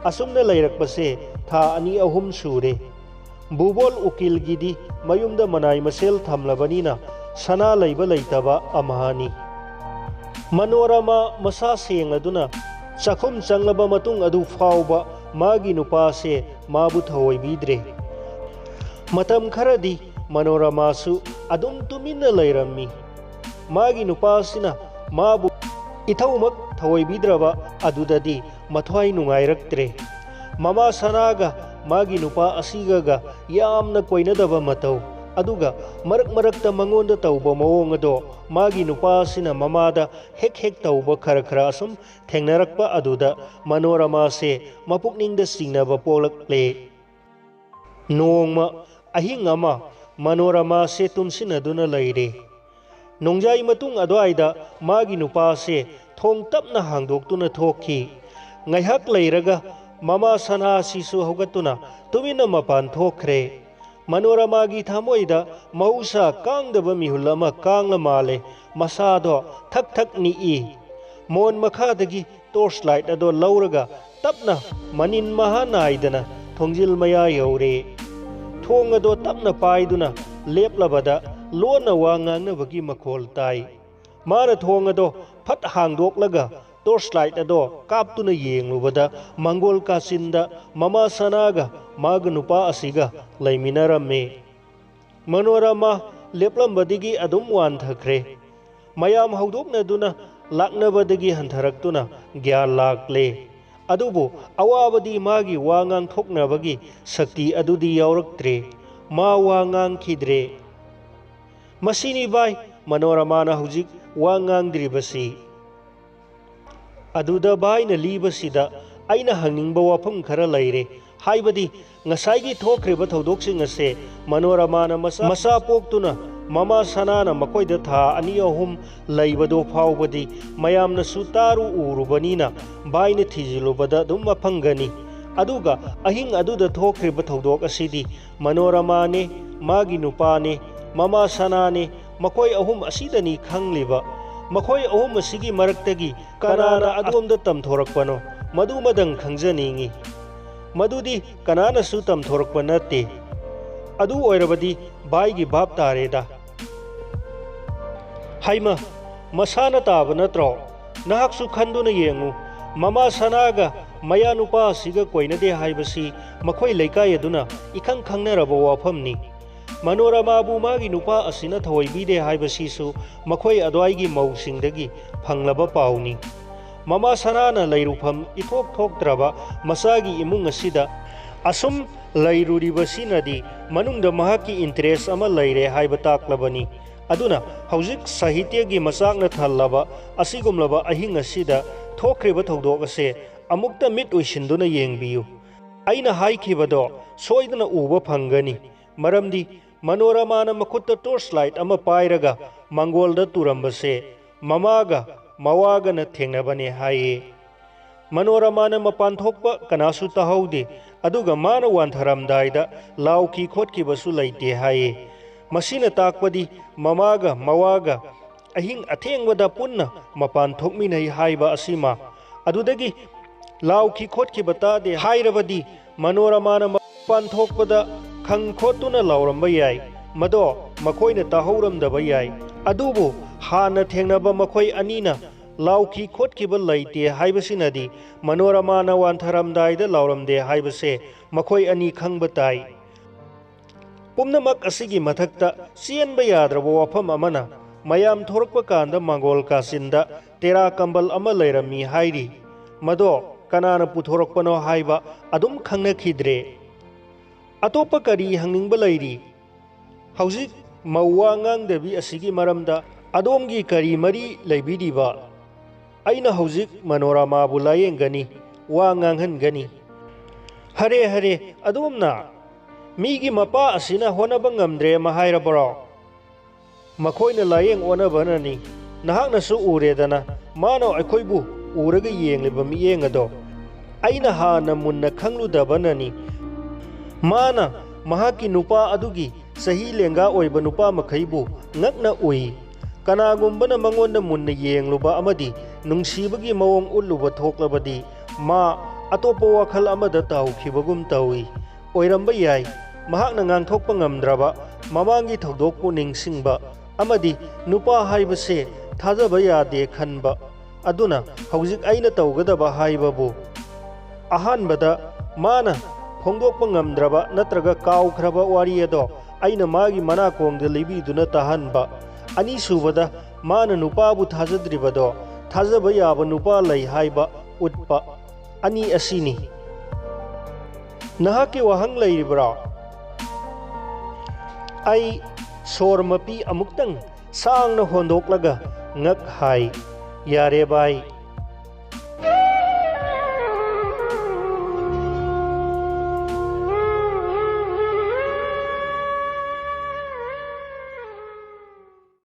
ꯑꯁꯨꯝꯅ ꯂꯩꯔꯛꯄꯁꯦ ꯊꯥ ꯑꯅꯤ ꯑꯍꯨꯝ ꯁꯨꯔꯦ꯫ ꯕꯨꯕꯣꯜ ꯎꯀꯤꯜꯒꯤꯗꯤ ꯃꯌꯨꯝꯗ ꯃꯅꯥꯏ ꯃꯁꯦꯜ ꯊꯝꯂꯕꯅꯤꯅ ꯁꯅꯥ ꯂꯩꯕ ꯂꯩꯇꯕ ꯑꯃꯍꯥꯅꯤ꯫ ꯃꯅꯣꯔꯃꯥ ꯃꯁꯥ ꯁꯦꯡꯂꯗꯨꯅ ꯆꯥꯛꯈꯨꯝ ꯆꯪꯂꯕ ꯃꯇꯨꯡ ꯑꯗꯨ ꯐꯥꯎꯕ ꯃꯥꯒꯤ ꯅꯨꯄꯥꯁꯦ ꯃꯥꯕꯨ ꯊꯑꯣꯏꯕꯤꯗ꯭ꯔꯦ꯫ ꯃꯇꯝ ꯈꯔꯗꯤ ꯃꯅꯣꯔꯃꯥꯁꯨ ꯑꯗꯨꯝ ꯇꯨꯃꯤꯟꯅ ꯂꯩꯔꯝꯃꯤ꯫ ꯃꯥꯒꯤ ꯅꯨꯄꯥꯁꯤꯅ ꯃꯥꯕꯨ ꯏꯊꯧꯃꯛ ꯊꯑꯣꯏꯕꯤꯗ꯭ꯔꯕ ꯑꯗꯨꯗꯗꯤ ꯃꯊ꯭ꯋꯥꯏ ꯅꯨꯡꯉꯥꯏꯔꯛꯇ꯭ꯔꯦ꯫ ꯃꯃꯥ ꯁꯅꯥꯒ ꯃꯥꯒꯤ ꯅꯨꯄꯥ ꯑꯁꯤꯒꯒ ꯌꯥꯝꯅ ꯀꯣꯏꯅꯗꯕ ꯃꯇꯧ꯫ ꯑꯗꯨꯒ ꯃꯔꯛ ꯃꯔꯛꯇ ꯃꯉꯣꯟꯗ ꯇꯧꯕ ꯃꯑꯣꯡ ꯑꯗꯣ ꯃꯥꯒꯤ ꯅꯨꯄꯥꯁꯤꯅ ꯃꯃꯥꯗ ꯍꯦꯛ ꯍꯦꯛ ꯇꯧꯕ ꯈꯔ ꯈꯔ ꯑꯁꯨꯝ ꯊꯦꯡꯅꯔꯛꯄ ꯑꯗꯨꯗ ꯃꯅꯣꯔꯃꯥꯁꯦ ꯃꯄꯨꯛꯅꯤꯡꯗ ꯆꯤꯡꯅꯕ ꯄꯣꯛꯂꯛꯂꯦ꯫ ꯅꯣꯡꯃ ꯑꯍꯤꯡ ꯑꯃ ꯃꯅꯣꯔꯃꯥꯁꯦ ꯇꯨꯝꯁꯤꯟꯅꯗꯨꯅ ꯂꯩꯔꯦ꯫ ꯅꯣꯡꯖꯥꯏ ꯃꯇꯨꯡ ꯑꯗꯨꯋꯥꯏꯗ ꯃꯥꯒꯤ ꯅꯨꯄꯥꯁꯦ ꯊꯣꯡ ꯇꯞꯅ ꯍꯥꯡꯗꯣꯛꯇꯨꯅ ꯊꯣꯛꯈꯤ꯫ ꯉꯥꯏꯍꯥꯛ ꯂꯩꯔꯒ ꯃꯃꯥ ꯁꯅꯥ ꯑꯁꯤꯁꯨ ꯍꯧꯒꯠꯇꯨꯅ ꯇꯨꯃꯤꯟꯅ ꯃꯄꯥꯟ ꯊꯣꯛꯈ꯭ꯔꯦ꯫ ꯃꯅꯣꯔꯃꯥꯒꯤ ꯊꯃꯣꯏꯗ ꯃꯍꯧꯁꯥ ꯀꯥꯡꯗꯕ ꯃꯤꯍꯨꯜ ꯑꯃ ꯀꯥꯡꯂ ꯃꯥꯜꯂꯦ꯫ ꯃꯁꯥꯗꯣ ꯊꯛ ꯊꯛ ꯅꯤꯛꯏ꯫ ꯃꯣꯟ ꯃꯈꯥꯗꯒꯤ ꯇꯣꯔꯆ ꯂꯥꯏꯠ ꯑꯗꯣ ꯂꯧꯔꯒ ꯇꯞꯅ ꯃꯅꯤꯟ ꯃꯍꯥ ꯅꯥꯏꯗꯅ ꯊꯣꯡꯖꯤꯜ ꯃꯌꯥ ꯌꯧꯔꯦ꯫ ꯊꯣꯡ ꯑꯗꯣ ꯇꯞꯅ ꯄꯥꯏꯗꯨꯅ ꯂꯦꯞꯂꯕꯗ ꯂꯣꯟꯅ ꯋꯥ ꯉꯥꯡꯅꯕꯒꯤ ꯃꯈꯣꯜ ꯇꯥꯏ꯫ ꯃꯥꯅ ꯊꯣꯡ ꯑꯗꯣ ꯐꯠ ꯍꯥꯡꯗꯣꯛꯂꯒ ꯇꯣꯔꯆ ꯂꯥꯏꯠ ꯑꯗꯣ ꯀꯥꯞꯇꯨꯅ ꯌꯦꯡꯂꯨꯕꯗ ꯃꯪꯒꯣꯜ ꯀꯥꯆꯤꯟꯗ ꯃꯃꯥ ꯁꯅꯥꯒ ꯃꯥꯒ ꯅꯨꯄꯥ ꯑꯁꯤꯒ ꯂꯩꯃꯤꯟꯅꯔꯝꯃꯤ꯫ ꯃꯅꯣꯔꯃꯥ ꯂꯦꯞꯂꯝꯕꯗꯒꯤ ꯑꯗꯨꯝ ꯋꯥꯟꯊꯈ꯭ꯔꯦ꯫ ꯃꯌꯥꯝ ꯍꯧꯗꯣꯛꯅꯗꯨꯅ ꯂꯥꯛꯅꯕꯗꯒꯤ ꯍꯟꯊꯔꯛꯇꯨꯅ ꯒ꯭ꯌꯥꯟ ꯂꯥꯛꯂꯦ꯫ ꯑꯗꯨꯕꯨ ꯑꯋꯥꯕꯗꯤ ꯃꯥꯒꯤ ꯋꯥ ꯉꯥꯡꯊꯣꯛꯅꯕꯒꯤ ꯁꯛꯇꯤ ꯑꯗꯨꯗꯤ ꯌꯥꯎꯔꯛꯇ꯭ꯔꯦ꯫ ꯃꯥ ꯋꯥ ꯉꯥꯡꯈꯤꯗ꯭ꯔꯦ꯫ ꯃꯁꯤꯅꯤ ꯚꯥꯏ, ꯃꯅꯣꯔꯃꯥꯅ ꯍꯧꯖꯤꯛ ꯋꯥ ꯉꯥꯡꯗ꯭ꯔꯤꯕꯁꯤ꯫ ꯑꯗꯨꯗ ꯚꯥꯏꯅ ꯂꯤꯕꯁꯤꯗ ꯑꯩꯅ ꯍꯪꯅꯤꯡꯕ ꯋꯥꯐꯝ ꯈꯔ ꯂꯩꯔꯦ꯫ ꯍꯥꯏꯕꯗꯤ ꯉꯁꯥꯏꯒꯤ ꯊꯣꯛꯈ꯭ꯔꯤꯕ ꯊꯧꯗꯣꯛꯁꯤꯡ ꯑꯁꯦ ꯃꯅꯣꯔꯃꯥꯅ ꯃꯆꯥ, ꯃꯆꯥ ꯄꯣꯛꯇꯨꯅ ꯃꯃꯥ ꯁꯅꯥꯅ ꯃꯈꯣꯏꯗ ꯊꯥ ꯑꯅꯤ ꯑꯍꯨꯝ ꯂꯩꯕꯗꯣ ꯐꯥꯎꯕꯗꯤ ꯃꯌꯥꯝꯅꯁꯨ ꯇꯥꯔꯨ ꯎꯔꯨꯕꯅꯤꯅ ꯚꯥꯏꯅ ꯊꯤꯖꯤꯜꯂꯨꯕꯗ ꯑꯗꯨꯝ ꯃꯐꯪꯒꯅꯤ꯫ ꯑꯗꯨꯒ ꯑꯍꯤꯡ ꯑꯗꯨꯗ ꯊꯣꯛꯈ꯭ꯔꯤꯕ ꯊꯧꯗꯣꯛ ꯑꯁꯤꯗꯤ ꯃꯅꯣꯔꯃꯥꯅꯦ, ꯃꯥꯒꯤ ꯅꯨꯄꯥꯅꯦ, ꯃꯃꯥ ꯁꯅꯥꯅꯦ, ꯃꯈꯣꯏ ꯑꯍꯨꯝ ꯑꯁꯤꯗꯅꯤ ꯈꯪꯂꯤꯕ꯫ ꯃꯈꯣꯏ ꯑꯍꯨꯝ ꯑꯁꯤꯒꯤ ꯃꯔꯛꯇꯒꯤ ꯀꯅꯥꯅ ꯑꯗꯣꯝꯗ ꯇꯝꯊꯣꯔꯛꯄꯅꯣ, ꯃꯗꯨꯃꯗꯪ ꯈꯪꯖꯅꯤꯡꯏ꯫ ꯃꯗꯨꯗꯤ ꯀꯅꯥꯅꯁꯨ ꯇꯝꯊꯣꯔꯛꯄ ꯅꯠꯇꯦ꯫ ꯑꯗꯨ ꯑꯣꯏꯔꯕꯗꯤ ꯚꯥꯏꯒꯤ ꯚꯥꯞ ꯇꯥꯔꯦꯗ꯫ ꯍꯩꯃ, ꯃꯁꯥꯅ ꯇꯥꯕ ꯅꯠꯇ꯭ꯔꯣ? ꯅꯍꯥꯛꯁꯨ ꯈꯟꯗꯨꯅ ꯌꯦꯡꯉꯨ, ꯃꯃꯥ ꯁꯅꯥꯒ ꯃꯌꯥ ꯅꯨꯄꯥ ꯑꯁꯤꯒ ꯀꯣꯏꯅꯗꯦ ꯍꯥꯏꯕꯁꯤ ꯃꯈꯣꯏ ꯂꯩꯀꯥꯏ ꯑꯗꯨꯅ ꯏꯈꯪ ꯈꯪꯅꯔꯕ ꯋꯥꯐꯝꯅꯤ꯫ ꯃꯅꯣꯔꯃꯥꯕꯨ ꯃꯥꯒꯤ ꯅꯨꯄꯥ ꯑꯁꯤꯅ ꯊꯑꯣꯏꯕꯤꯗꯦ ꯍꯥꯏꯕꯁꯤꯁꯨ ꯃꯈꯣꯏ ꯑꯗ꯭ꯋꯥꯏꯒꯤ ꯃꯧꯁꯤꯡꯗꯒꯤ ꯐꯪꯂꯕ ꯄꯥꯎꯅꯤ꯫ ꯃꯃꯥ ꯁꯅꯥꯅ ꯂꯩꯔꯨꯐꯝ ꯏꯊꯣꯛ ꯊꯣꯛꯇ꯭ꯔꯕ ꯃꯆꯥꯒꯤ ꯏꯃꯨꯡ ꯑꯁꯤꯗ ꯑꯁꯨꯝ ꯂꯩꯔꯨꯔꯤꯕꯁꯤꯅꯗꯤ ꯃꯅꯨꯡꯗ ꯃꯍꯥꯛꯀꯤ interest ꯑꯃ ꯂꯩꯔꯦ ꯍꯥꯏꯕ ꯇꯥꯛꯂꯕꯅꯤ꯫ ꯑꯗꯨꯅ ꯍꯧꯖꯤꯛ ꯁꯥꯍꯤꯇ꯭ꯌꯒꯤ ꯃꯆꯥꯛꯅ ꯊꯜꯂꯕ ꯑꯁꯤꯒꯨꯝꯂꯕ ꯑꯍꯤꯡ ꯑꯁꯤꯗ ꯊꯣꯛꯈ꯭ꯔꯤꯕ ꯊꯧꯗꯣꯛ ꯑꯁꯦ ꯑꯃꯨꯛꯇ ꯃꯤꯠ ꯎꯏꯁꯤꯟꯗꯨꯅ ꯌꯦꯡꯕꯤꯌꯨ꯫ ꯑꯩꯅ ꯍꯥꯏꯈꯤꯕꯗꯣ ꯁꯣꯏꯗꯅ ꯎꯕ ꯐꯪꯒꯅꯤ, ꯃꯔꯝꯗꯤ ꯃꯅꯣꯔꯃꯥꯅ ꯃꯈꯨꯠꯇ torch light ꯑꯃ ꯄꯥꯏꯔꯒ ꯃꯪꯒꯣꯜꯗ ꯇꯨꯔꯝꯕꯁꯦ ꯃꯃꯥꯒ ꯃꯋꯥꯒꯅ ꯊꯦꯡꯅꯕꯅꯦ ꯍꯥꯏꯌꯦ꯫ ꯃꯅꯣꯔꯃꯥꯅ ꯃꯄꯥꯟ ꯊꯣꯛꯄ ꯀꯅꯥꯁꯨ ꯇꯥꯍꯧꯗꯦ, ꯑꯗꯨꯒ ꯃꯥꯅ ꯋꯥꯟꯊꯔꯝꯗꯥꯏꯗ ꯂꯥꯎꯈꯤ ꯈꯣꯠꯈꯤꯕꯁꯨ ꯂꯩꯇꯦ ꯍꯥꯏꯌꯦ꯫ ꯃꯁꯤꯅ ꯇꯥꯛꯄꯗꯤ ꯃꯃꯥꯒ ꯃꯋꯥꯒ ꯑꯍꯤꯡ ꯑꯊꯦꯡꯕꯗ ꯄꯨꯟꯅ ꯃꯄꯥꯟ ꯊꯣꯛꯃꯤꯟꯅꯩ ꯍꯥꯏꯕ ꯑꯁꯤꯃ꯫ ꯑꯗꯨꯗꯒꯤ ꯂꯥꯎꯈꯤ ꯈꯣꯠꯈꯤꯕ ꯇꯥꯗꯦ ꯍꯥꯏꯔꯕꯗꯤ ꯃꯅꯣꯔꯃꯥꯅ ꯃꯄꯥꯟ ꯊꯣꯛꯄꯗ ꯈꯪ ꯈꯣꯠꯇꯨꯅ ꯂꯥꯎꯔꯝꯕ ꯌꯥꯏ꯫ ꯃꯗꯣ ꯃꯈꯣꯏꯅ ꯇꯥꯍꯧꯔꯝꯗꯕ ꯌꯥꯏ꯫ ꯑꯗꯨꯕꯨ ꯍꯥꯟꯅ ꯊꯦꯡꯅꯕ ꯃꯈꯣꯏ ꯑꯅꯤꯅ ꯂꯥꯎꯈꯤ ꯈꯣꯠꯈꯤꯕ ꯂꯩꯇꯦ ꯍꯥꯏꯕꯁꯤꯅꯗꯤ ꯃꯅꯣꯔꯃꯥꯅ ꯋꯥꯟꯊꯔꯝꯗꯥꯏꯗ ꯂꯥꯎꯔꯝꯗꯦ ꯍꯥꯏꯕꯁꯦ ꯃꯈꯣꯏ ꯑꯅꯤ ꯈꯪꯕ ꯇꯥꯏ꯫ ꯄꯨꯝꯅꯃꯛ ꯑꯁꯤꯒꯤ ꯃꯊꯛꯇ ꯆꯦꯟꯕ ꯌꯥꯗ꯭ꯔꯕ ꯋꯥꯐꯝ ꯑꯃꯅ, ꯃꯌꯥꯝ ꯊꯣꯔꯛꯄ ꯀꯥꯟꯗ ꯃꯪꯒꯣꯜ ꯀꯥꯆꯤꯟꯗ ꯇꯦꯔꯥ ꯀꯝꯕꯜ ꯑꯃ ꯂꯩꯔꯝꯃꯤ ꯍꯥꯏꯔꯤ꯫ ꯃꯗꯣ ꯀꯅꯥꯅ ꯄꯨꯊꯣꯔꯛꯄꯅꯣ ꯍꯥꯏꯕ ꯑꯗꯨꯝ ꯈꯪꯅꯈꯤꯗ꯭ꯔꯦ꯫ ꯑꯇꯣꯞꯄ ꯀꯔꯤ ꯍꯪꯅꯤꯡꯕ ꯂꯩꯔꯤ? ꯍꯧꯖꯤꯛ ꯃꯧ ꯋꯥ ꯉꯥꯡꯗꯕꯤ ꯑꯁꯤꯒꯤ ꯃꯔꯝꯗ ꯑꯗꯣꯝꯒꯤ ꯀꯔꯤ ꯃꯔꯤ ꯂꯩꯕꯤꯔꯤꯕ? ꯑꯩꯅ ꯍꯧꯖꯤꯛ ꯃꯅꯣꯔꯃꯥꯕꯨ ꯂꯥꯌꯦꯡꯒꯅꯤ, ꯋꯥ ꯉꯥꯡꯍꯟꯒꯅꯤ꯫ ꯍꯔꯦ, ꯍꯔꯦ, ꯑꯗꯣꯝꯅ ꯃꯤꯒꯤ ꯃꯄꯥ ꯑꯁꯤꯅ ꯍꯣꯠꯅꯕ ꯉꯝꯗ꯭ꯔꯦ ꯑꯃ ꯍꯥꯏꯔꯕꯔꯣ? ꯃꯈꯣꯏꯅ ꯂꯥꯌꯦꯡ ꯑꯣꯟꯅꯕꯅꯅꯤ꯫ ꯅꯍꯥꯛꯅꯁꯨ ꯎꯔꯦꯗꯅ, ꯃꯥꯅ ꯑꯩꯈꯣꯏꯕꯨ ꯎꯔꯒ ꯌꯦꯡꯂꯤꯕ ꯃꯤꯠꯌꯦꯡ ꯑꯗꯣ꯫ ꯑꯩꯅ ꯍꯥꯟꯅ ꯃꯨꯟꯅ ꯈꯪꯂꯨꯗꯕꯅꯅꯤ꯫ ꯃꯥꯅ ꯃꯍꯥꯛꯀꯤ ꯅꯨꯄꯥ ꯑꯗꯨꯒꯤ ꯆꯍꯤ ꯂꯦꯡꯒꯥ ꯑꯣꯏꯕ ꯅꯨꯄꯥ ꯃꯈꯩꯕꯨ ꯉꯛꯅ ꯎꯏ꯫ ꯀꯅꯥꯒꯨꯝꯕꯅ ꯃꯉꯣꯟꯗ ꯃꯨꯟꯅ ꯌꯦꯡꯂꯨꯕ ꯑꯃꯗꯤ ꯅꯨꯡꯁꯤꯕꯒꯤ ꯃꯑꯣꯡ ꯎꯠꯂꯨꯕ ꯊꯣꯛꯂꯕꯗꯤ, ꯃꯥ ꯑꯇꯣꯞꯄ ꯋꯥꯈꯜ ꯑꯃꯗ ꯇꯥꯎꯈꯤꯕꯒꯨꯝ ꯇꯧꯏ꯫ ꯑꯣꯏꯔꯝꯕ ꯌꯥꯏ, ꯃꯍꯥꯛꯅ ꯉꯥꯡꯊꯣꯛꯄ ꯉꯝꯗ꯭ꯔꯕ ꯃꯃꯥꯡꯒꯤ ꯊꯧꯗꯣꯛꯄꯨ ꯅꯤꯡꯁꯤꯡꯕ ꯑꯃꯗꯤ ꯅꯨꯄꯥ ꯍꯥꯏꯕꯁꯦ ꯊꯥꯖꯕ ꯌꯥꯗꯦ ꯈꯟꯕ꯫ ꯑꯗꯨꯅ ꯍꯧꯖꯤꯛ ꯑꯩꯅ ꯇꯧꯒꯗꯕ ꯍꯥꯏꯕꯕꯨ, ꯑꯍꯥꯟꯕꯗ ꯃꯥꯅ ꯐꯣꯡꯗꯣꯛꯄ ꯉꯝꯗ꯭ꯔꯕ ꯅꯠꯇ꯭ꯔꯒ ꯀꯥꯎꯈ꯭ꯔꯕ ꯋꯥꯔꯤ ꯑꯗꯣ ꯑꯩꯅ ꯃꯥꯒꯤ ꯃꯅꯥꯀꯣꯡꯗ ꯂꯤꯕꯤꯗꯨꯅ ꯇꯥꯍꯟꯕ꯫ ꯑꯅꯤꯁꯨꯕꯗ, ꯃꯥꯅ ꯅꯨꯄꯥꯕꯨ ꯊꯥꯖꯗ꯭ꯔꯤꯕꯗꯣ ꯊꯥꯖꯕ ꯌꯥꯕ ꯅꯨꯄꯥ ꯂꯩ ꯍꯥꯏꯕ ꯎꯠꯄ꯫ ꯑꯅꯤ ꯑꯁꯤꯅꯤ꯫ ꯅꯍꯥꯛꯀꯤ ꯋꯥꯍꯪ ꯂꯩꯔꯤꯕ꯭ꯔꯣ? ꯑꯩ ꯁꯣꯔ ꯃꯄꯤ ꯑꯃꯨꯛꯇꯪ ꯁꯥꯡꯅ ꯍꯣꯟꯗꯣꯛꯂꯒ ꯉꯛ ꯍꯥꯏ, "ꯌꯥꯔꯦ ꯚꯥꯏ,